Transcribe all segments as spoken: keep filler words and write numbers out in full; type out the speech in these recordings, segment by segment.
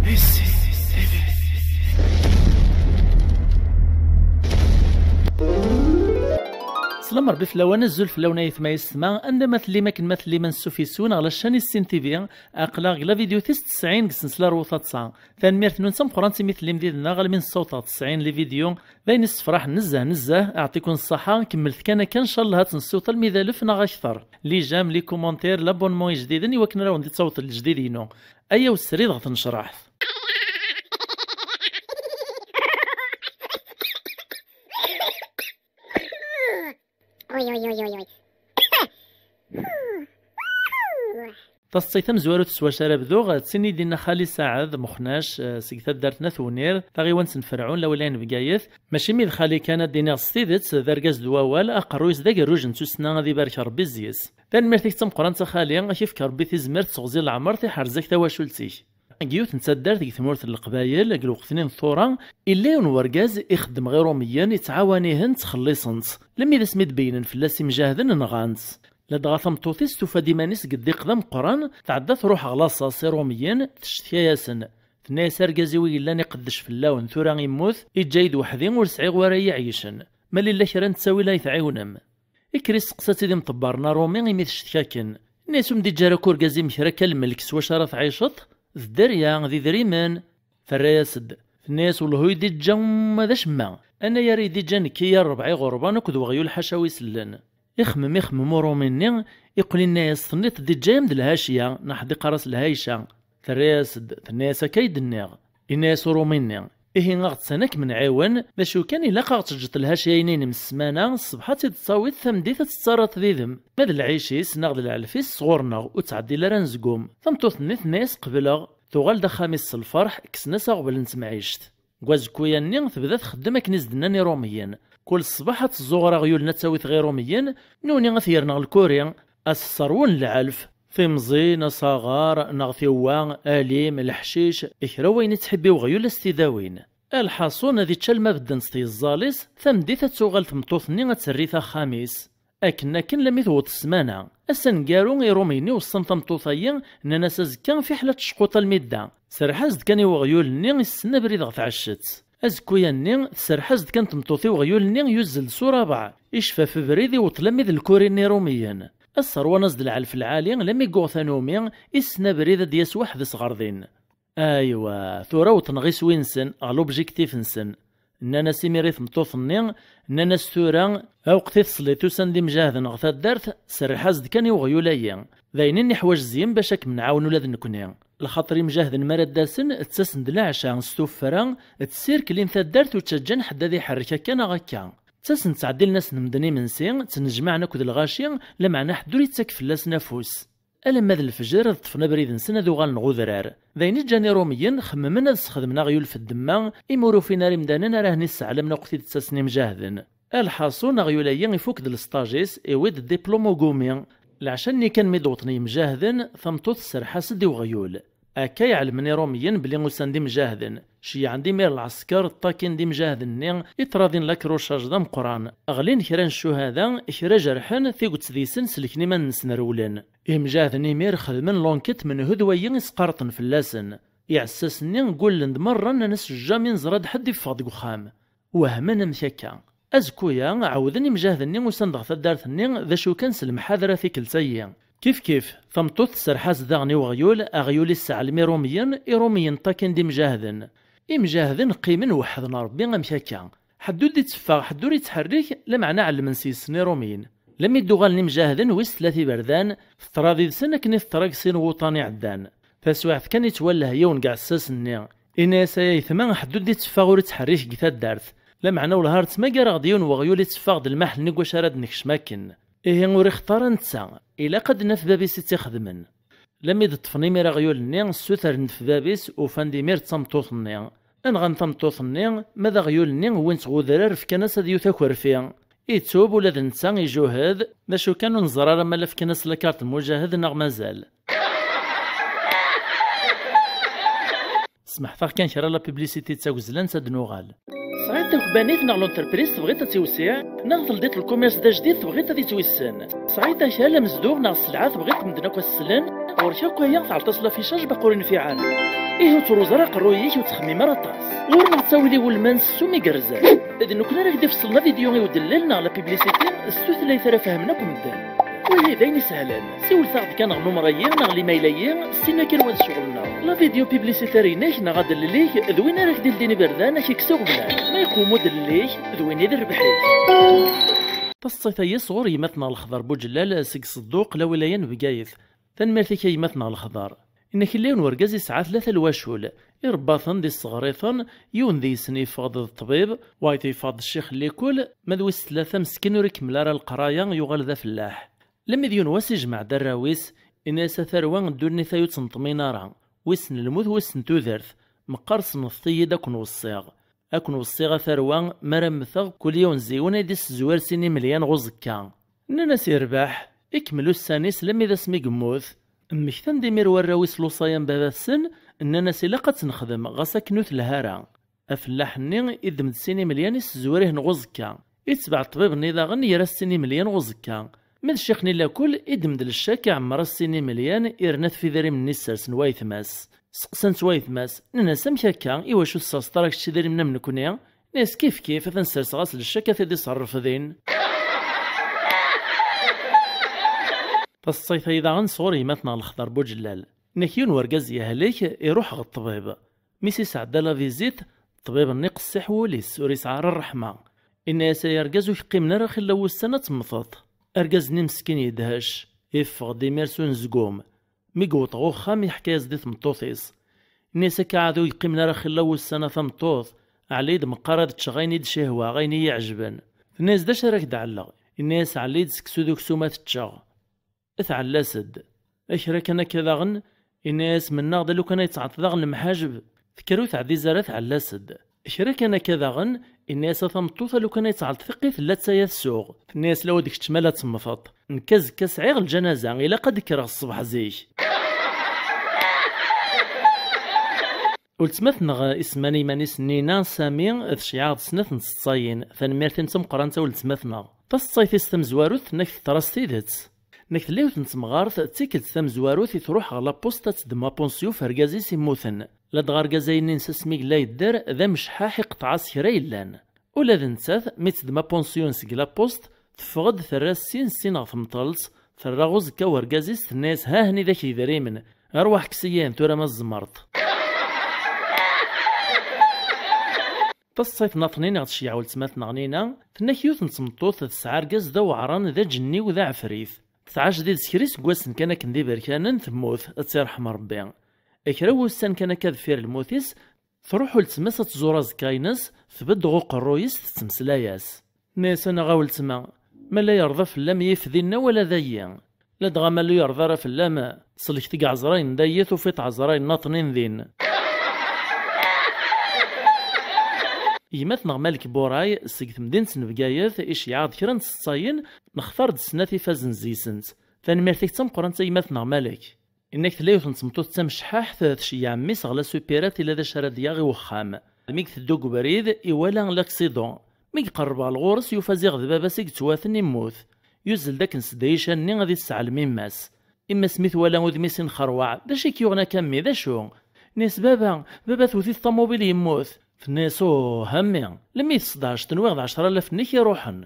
Slam Rebbi fell-awen, azul fell-awen ay atma yessetma, anda ma tellim, akken ma tellim, ansuf yes-wen ɣer la chaîne Issin T V. Aql-aɣ deg la vidéo tis tesɛin deg sensla Rwuta tesɛa. Tanemmirt-nwen d tameqqrant imi tellim did-neɣ almi nessaweḍ ɣer tesɛin les vidéos. D ayen issefraḥen nezzeh nezzeh, aɛṭikum ṣṣaḥa, kemmlet kan akka, ncallah ad tensiwḍ almi d alef neɣ akter. Les j'aime, les commentaires, l'abonnement ijdiden i wakken ara wen-d-ittaweḍ lejdid-inu. Ayaw srid ɣer tnecraḥt. Taseḍsit tamezwarut s wacu ara bduɣ, d tin i d-inna xali Saɛed Mexnac, eh, seg taddart n At Wenir, taɣiwant n Ferɛun, lawilaya n Bgayet. Mačči mi d xali kan, ad d-iniɣ s tidet, d argaz d wawal, aqerruy-is d agerruj n tussna, ad ibarek Rebbi zzi-s. Tanemmirt-ik d tameqqrant a xali, ad k-ifk Rebbi tizmert, teɣzi leɛmer, tiḥerz-ak tawacult-ik. Deg yiwet n taddart deg tmurt n Leqbayel, deg lweqt-nni n tura, illa yiwen n wergaz ixeddem ɣer Iṛumiyen, ittɛawan-ihen, ttxelliṣen-tt. Lemmi d asmi d-beyynen fell-as imjahden, nɣan-tt. Ladɣa tameṭṭut-is tufa-d iman-is deg ddiq d ameqqran, tɛedda truḥ ɣer laṣaṣ Iṛumiyen, teccetka-yasen. Tenna-yas: "Argaz-iw i yellan iqeddec fell-awen, tura immut, iǧǧa-yi-d weḥd-i, ur sɛiɣ wara iyi-iɛeycen. Ma lilla kra n ttawil ay tɛiwnem?" Ikker isteqsa-tt-id imḍebbren aṛumi imi teccetka akken. Inna-yas: "Ur m-d-iǧǧa ara akk urgaz-im kra akka lmelk s wacu ara tɛiceḍ? D dderya, d idrimen." Terra-yas-d, tenna-yas: "Wellah ur yi-d-iǧǧa uma d acemma. Anayer i yi-d-iǧǧa nekk i yir rebɛa iɣerban akked weɣyul ḥaca wi sellen." Ixemmem, ixemmem uṛumi-nni, iqqel inna-yas: "Tenniḍ-d iǧǧa-yam-d lhacya, neɣ ḥedd iqqar-as lhayca." Terra-yas-d, tenna-yas: "Akka i d-nniɣ." Inna-yas uṛumi-nni: "Ihi aɣ-ttan ad kem-nɛiwen, d acu kan ilaq a ɣ-teǧǧeḍ lhacya-inem s ssmana, ṣṣbeḥ ad tt-id-tawiḍ, tameddit ad tt-terreḍ did-m. Ma d lɛic-is neɣ d lɛelf-is sɣur-neɣ, ur ttɛeddil ara anezgum." Tameṭṭut-nni tenna-yas: "Qebleɣ." Tuɣal-d axxam-is s lferḥ, kksen-as aɣbel n temɛict. Deg wazekku-yanni tebda txeddem akken i s-d-nnan Iṛumiyen. Kul ṣṣbeḥ ad teẓẓuɣer aɣyul n ad tawi ɣer Iṛumiyen, nuni ad t-yerneɣ lkuri, ad s-sserwen lɛelf, timẓin, asaɣar, neɣ tiwwa, alim, leḥcic, kra wayen i ttḥibbi uɣyul ad s-t-id-awin. Alḥaṣun ad ičč alma beddent tyeẓẓal-is, tameddit ad tuɣal tmeṭṭut-nni ad terri axxam-is. Akken akken lammi tewweḍ ssmana. Ass aneggaru Iṛumiyen i weṣṣan tameṭṭut-ayi, nnan-as: "Azekka fiḥel ad tecquḍ almi d da. Serreḥ-as-d kan i weɣyul-nni issen abrid ɣer tɛeccet." Azekku-yanni, tserreḥ-as-d kan tmeṭṭut i weɣyul-nni yuzzel-d s urabeɛ. Icfa f ubrid iwweḍ lammi d lkuri n Iṛumiyen. Ad sserwan-as-d lɛelf lɛali lammi yuɣ tanumi, issen abrid ad d-yas weḥd-s ɣer din. Aywa, tura wwḍen ɣer iswi-nsen, ɣer l'objectif-nsen. Nnan-as imir i tmeṭṭut-nni, nnan-as: "Tura, awqet i tesliḍ usan-d imjahden ɣer taddart, serreḥ-as-d kan i weɣyul-ayi. D ayen i neḥwaǧ zzi-m bac ad kem-nɛawen ula d nekkni." Lxaṭer imjahden mi ara d-asen, ttasen-d leɛca s tuffra, ttsirkelin taddart ur ttaǧǧan ḥedd ad iḥerrek akka neɣ akka. Ttasen ttɛeddilen-asen medden imensi, ttnejmaɛen akked lɣaci, lameɛna ḥedd ur yettak fell-asen afus. Alamma d lefjer ad ṭṭfen abrid-nsen ad uɣalen ɣer udrar. D ayen i ǧǧan Iṛumiyen xemmen ad sxedmen aɣyul f ddemma, imi ur ufin ara imdanen ara hen-isseɛlamen akk tid ttasen imjahden. Alḥaṣun, aɣyul-ayi ifuk-d lesṭaj-is, iwi-d diplum ugumi. Leɛca-nni kan mi d-wwḍen yimjahden, tameṭṭut tserreḥ-as-d i weɣyul. Akka i ɛelmen Iṛumiyen belli usan-d imjahden. Ceyyɛen-d imir lɛesker, ṭṭakin-d imjahden-nni, i ṭṭrad-in lakrucaj d ameqqran. Ɣlin kra n ccuhada, kra jerḥen, tiget deg-sen selken iman-nsen rewlen. Imjahden imir xedmen l'enquête menhu d wayi isqerṭen fell-asen. Iɛessasen-nni ggullen-d merra, nnan-as: "Jamais neẓra-d ḥedd iffeɣ deg uxxam." Wehmen amek akka. Azekku-ya, ɛawden imjahden-nni usan-d ɣer taddart-nni, d acu kan s lemḥadra tikkelt-ayi. Kif kif, tameṭṭut tserreḥ-as daɣen i weɣyul, aɣyul isseɛlem Iṛumiyen, Iṛumiyen ṭṭakin-d imjahden. Imjahden qqimen weḥden Ṛebbi amek akka. Ḥedd ur d-itteffeɣ, ḥedd ur yettḥerrik, lameɛna ɛelmen s yes-sen Iṛumiyen. Lammi d-uɣalen imjahden wis tlata iberdan, teḍra did-sen akken i teḍra deg sin wuṭan iɛeddan. Taswiɛt kan ittwalleh yiwen deg iɛessasen-nni. Ini-as: "Ay aytma, ḥedd ur d-itteffeɣ ur ittḥerrik deg taddart. Lameɛna wellah ar ttmagareɣ-d yiwen weɣyul itteffeɣ-d lmaḥel-nni deg wacu ara d-nekcem akken. Ihi ur ixeṭṭ ara netta, ilaq ad d-naf bab-is i tt-ixedmen." Lammi d-ṭṭfen imir aɣyul-nni, ssutren-d f bab-is, ufan-d imir d tameṭṭut-nni. Nɣan tameṭṭut-nni, ma d aɣyul-nni wwin-t ɣer udrar fkan-as ad yut akerfi. Itub ula d netta ijuhed, d acu kan ur neẓri ara ma la fkan-as la carte n mujahed neɣ mazal. Smeḥt-aɣ kan kra la publicité d tagezlant ad nuɣal. Tesɛiḍ takebbanit neɣ l'entreprise tebɣiḍ ad tiwsiɛ, neɣ teldiḍ lkumirs d ajdid tebɣiḍ ad ittwissen? Tesɛiḍ akal, amezduɣ neɣ sselɛa tebɣiḍ medden akk ad s-slen? Ɣur-k akk aya, tɛelṭaḍ s l'affichage baqur infiɛ ara. Ih, ur ttruẓ ara aqerruy-ik, ur ttxemmim ara aṭas. Ɣur-neɣ ttawil iwulmen s ssum igerrzen. D nekkni ara k-d-ifeṣlen avidyu i udellel neɣ la publicité s tutlayt ara fehmen akk medden. Wihi d ayen isehlen. Siwlet-aɣ-d kan ɣer numṛ-agi neɣ limayl-agi, sin akin wa d ccɣel-nneɣ. La vidéo publicitaire-inek neɣ adellel-ik d win ara k-d-ildin iberdan, ad k-ikkes iɣeblan. Ma yeqwem udellel-ik, d win i d rrbeḥ-ik. Taseḍsayt-agi sɣur yemma-tneɣ Lexḍer Buǧellal seg Ṣedduq, lawilaya n Bgayet. Tanemmirt-ik a yemma-tneɣ Lexḍer. Inna-k yella yiwen wergaz yesɛa tlata lwacul, irebba-ten, d isseɣr-iten, yiwen deg-sen yeffeɣ-d d ṭṭbib, wayeḍ yeffeɣ-d d ccix n likul, ma d wis tlata meskin ur ikemmel ara leqraya, yuɣal d afellaḥ. Lemmi d yiwen wass ijmeɛ-d arraw-is, inna-yas: "A tarwa, ddunit-a ur tt-neṭmin ara, wissen lmut, wissen tudert, meqqar sneḍt-iyi-d, ad ken-weṣṣiɣ. Ad ken-weṣṣiɣ a tarwa, mi ara mmteɣ, kul yiwen zi-wen ad d-issezwir sin imelyan ɣ uẓekka." Nnan-as: "Irbeḥ." Ikemmel ussan-is lemmi d asmi yemmut. Mmektan-d imir warraw-is lewṣaya n baba-tsen, nnan-as: "Ilaq ad tt-nexdem, ɣas akken ur telha ara." Afellaḥ-nni iddem-d sin imelyan issezwir-ihen ɣ uẓekka. Itbeɛ ṭṭbib-nni daɣen, yerra-as sin imelyan ɣ uẓekka. Ma d ccix-nni lakul, iddem-d leccak, iɛemmer-as sin imelyan, irna-t f idrimen-nni ssersen wayetma-s. Seqsan-tt wayetma-s, nnan-as: "Amek akka, iwacu ur tesserseḍ ara kečč idrimen am nekni?" Nnan-as: "Kif kif, ad ten-serseɣ ɣas leccak, ad t-id-iṣerref din." Taseḍsayt-ayi daɣen sɣur yemma-tneɣ Lexḍer Buǧellal. Inna-k yiwen wergaz yehlek, iruḥ ɣer ṭṭbib. Mi s-isɛedda la visite, ṭṭbib-nni qessiḥ wul-is, ur yesɛi ara ṛṛeḥma. Inna-yas: "Ay argaz, ur k-qqimen ara xilla wussan ad temmteḍ." Argaz-nni meskin yedhec, iffeɣ-d imir s unezgum. Mi yewweḍ ɣer uxxam, iḥka-yas-d i tmeṭṭut-is. Inna-yas: "Akka ɛad ur k-qqimen ara xilla wussan a tameṭṭut, ɛli-d meqqar ad ččeɣ ayen i d-cihwaɣ, ayen i yi-iɛejben." Tenna-yas: "D acu ara k-d-ɛelleɣ?" Inna-yas: "Ɛli-d seksu d uksum ad t-ččeɣ." Tɛellas-d. Kra kan akka daɣen, inna-yas: "Mennaɣ-d a lukan ay tesɛeḍ daɣen lemḥajeb." Tekker ur teɛdiz ara, tɛellas-d. Kra kan akka daɣen, inna-yas: "A tameṭṭut, a lukan ay tesɛeḍ tiqqit, la ttaya tsuɣ." Tenna-yas: "Lawa d kečč ma la temmteḍ. Nekk azekka sɛiɣ lǧanaza, ilaq ad d-kkreɣ ṣṣbeḥ zik." Weltma-tneɣ isemman iman-is Nina Sami, tceyyeɛ-d snat n tseḍsayin. Tanemmirt-im d tameqqrant a weltma-tneɣ. Taseḍsayt-is tamezwarut, tenna-k teḍra s tidet. Nekk tella yiwet n temɣart, d tikkelt tamezwarut i truḥ ɣer la poste ad teddem aponsyu f argaz-is immuten. Ladɣa argaz-ayi-nni-ines asmi yella yedder, d amecḥaḥ, iqeṭṭeɛ-as kra yellan. Ula d nettat, mi teddem aponsyu-ines deg la poste, teffeɣ-d, terra sin sin ɣer temṭelt, terra ɣ uẓekka n urgaz-is, tenna-yas: "Ha hni d ak idrimen, rwaḥ kkes-iyi-hen tura ma tzemreḍ." Taseḍsayt n aṭnin i ɣ-d-tceyyeɛ weltma-tneɣ Nina, tenna-k yiwet n tmeṭṭut tesɛa argaz d aweɛṛan, d aǧenniw, d aɛefrit. Tɛac did-s kra iseggasen kan akken d iberkanen, temmut, ad tt-irḥem Ṛebbi. Kra n wussan kan akka deffir lmut-is, truḥ weltma-s ad tẓur aẓekka-ines, tbedd ɣer uqerruy-is, tettmeslay-as. Tenna-yas: "Anaɣ a weltma, ma la yerḍa fell-am yif dinna wala dayi. Ladɣa ma la yerḍa ara fell-am, selket deg ɛezrayen dayi, tufiḍ ɛezrayen n aṭnin din." Gma-tneɣ Malek Buray, seg temdint n Bgayet, iceyyeɛ-d kra n tseḍsayin, nextar-d snat ifazen zi-sent. Tanemmirt-ik d tameqqrant a gma-tneɣ Malek. Inna-k tella yiwet n tmeṭṭut d tamecḥaḥt, tceyyeɛ mmi-s ɣer la supérette, ila d acu ara d-yaɣ i wexxam. Mi iteddu deg ubrid, iwala l'accident. Mi iqerreb ɣer ɣur-s, yufa ziɣ d baba-s i yettwaten, immut. Yuzzel-d akken s dayec-nni ad isseɛlem imma-s. Imma-s mi twala udem-is inxerwaɛ: "D acu i k-yuɣen akka a mmi, d acu?" Tenna-yas: "Baba, baba tewwet-it ṭamubil, yemmut." Tenna-yas: "Uh a mmi, lemmi tesḍaɛceḍ, nwiɣ d ɛecra alaf-nni i k-iruḥen."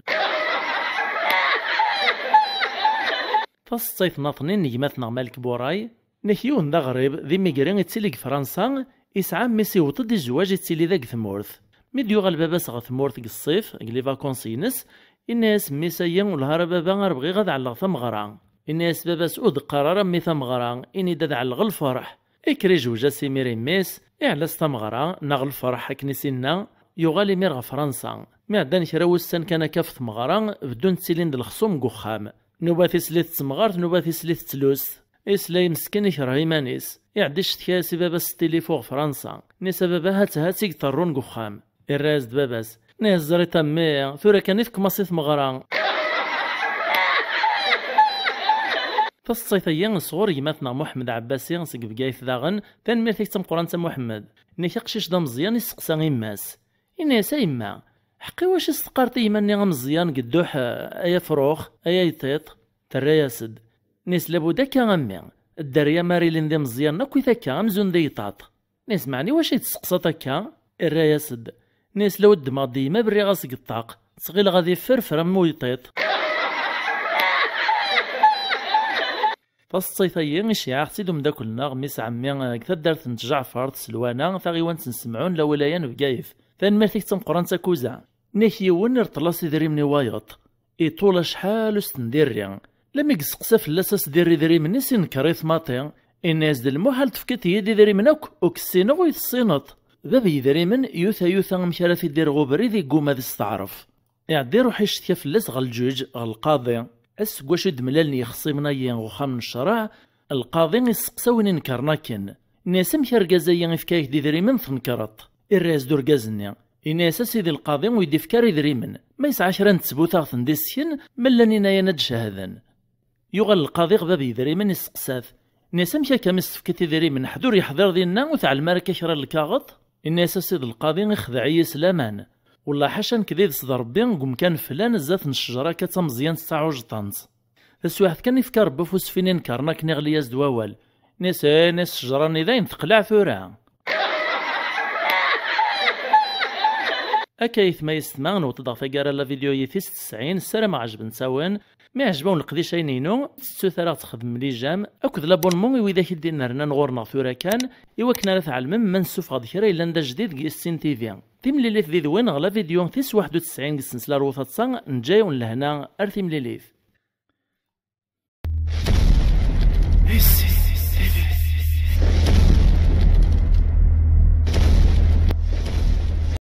Taseḍsayt n aṭnin n gma-tneɣ Malek Buray, inna-k yiwen d aɣrib, d imigri, ittili deg Fransa, isɛa mmi-s iwweḍ-d i zzwaǧ, ittili da deg tmurt. Mi d-yuɣal baba-s ɣer tmurt deg ṣṣif, deg les vacances-ines, inna-yas mmi-s: "Ayi, wellah ara baba, ar bɣiɣ ad ɛelleɣ tameɣra." Inna-yas baba-s: "Ur d-qqar ara mmi tameɣra, ini-d ad ɛelleɣ lferḥ." Ikker ijewj-as imir i mmi-s, iɛella-s tameɣra, neɣ lferḥ akken i s-inna, yuɣal imir ɣer Fransa. Mi ɛeddan kra wussan kan akka ɣef tmeɣra, beddun ttilin-d lexṣum deg uxxam. Nuba tislit d temɣart, nuba tislit d tlust. Isla i meskin ikreh iman-is. Iɛedda icettka-yas i baba-s s tilifu ɣer Fransa. Nni-as: "A baba, ha-tt-a, ha-tt i yeṭṭerrun deg uxxam." Irra-yas-d baba-s: "Nni-as, ẓer-it a mmi, tura kan i tekmaṣ i tmeɣra." Taseḍsayt-agi sɣur gma-tneɣ Muḥemmed Ɛebbasi seg Bgayet daɣen, tanemmirt-ik d tameqqrant a Muḥemmed. Inna-k aqcic d ameẓyan isteqsa imma-s. Inna-yas: "A yemma, ḥqi wacu i s-teqqareḍ i gma-nni ameẓyan deg dduḥ, eh, ay afrux, ay ayṭiṭ?" Terra-yas-d. Nni-as: "Labud akka a mmi, dderya mi ara ilin d imeẓyanen akk i takka amzun d iyṭaṭ." Inna-yas: "Meɛna i wacu i yi-d-testeqsaḍ akka?" Irra-yas-d, inna-yas: "La ddmeɣ-d yemma, berriɣ-as deg ṭṭaq. Ttɣileɣ ad iffer, ffer am uyṭiṭ." Taseḍsayt-agi i ceyɛeɣ-tt-id umeddakel-nneɣ, mmi-s n ɛemmi, deg taddart n Tjeɛfert, Selwana, taɣiwant n Semɛun, lawilaya n Bgayet. Tanemmirt-ik d tameqqrant a Kuza. Inna-k yiwen ireṭṭel-as idrimen i wayeḍ. Iṭul acḥal ur s-ten-d-irri. Lami yesteqsa fell-as a s-d-irri idrimen-is, inker-it maṭi. Inna-yas-d: "Lmuḥal tefkiḍ-iyi-d idrimen akk, ur k-ssineɣ ur yi-tessineḍ." Bab n yidrimen yuta yuta amek ara t-id-irɣ ubrid, yegguma ad isteɛref. Iɛedda iruḥ icettka fell-as ɣer lǧuǧ, ɣer lqaḍi. Aseggas i d-mlalen yexṣimen-agi ɣer uxxam n ccreɛ, lqaḍi isteqsa win inekkren akken. Inna-yas: "Amek argaz-agi ifka-yak-d idrimen tnekreḍ?" Irra-yas-d urgaz-nni. Inna-yas: "A sidi lqaḍi ur yi-d-ifka ara idrimen. Ma yesɛa kra n ttbut a ɣ-ten-d-issken, ma llan inayen ad d-cehden." Yuɣal lqaḍi ɣer bab yidrimen isteqsa-t. Inna-yas: "Amek akka mi s-tefkiḍ idrimen, ḥedd ur yeḥḍir dinna, ur tɛellem ara akka kra n lkaɣeḍ?" Inna-yas: "A sidi lqaḍi ixdeɛ-iyi s laman. Wellah ḥaca nekk d ides d Rebbi, deg umkan flan zdat n ccejra akka d tameẓyant d taɛujṭant. Taswiɛt kan ifka Rebbi afus f win inekkren akken, iɣli-yas-d wawal." Inna-yas: "Eh," inna-yas, "ccejra-nni dayen teqleɛ tura." Akka aytma yessetma, newweḍ-d ɣer taggara n la vidéo tis tesɛin, ssarameɣ ɛejbent-awen. Mi ɛejben-awen leqdic-a-inu, ur tettut ara ad txedmem les j'aime akked l'abonnement i widak i d-inernan ɣur-neɣ tura kan, i wakken ara tɛelmem ma nessufeɣ-d kra yellan d ajdid deg Issin T V. Timlilit did-wen ɣer la vidéo tis waḥed u tesɛin deg ssensla Rwut Aṭsa, neǧǧa-yawen lehna, ar timlilit. Issin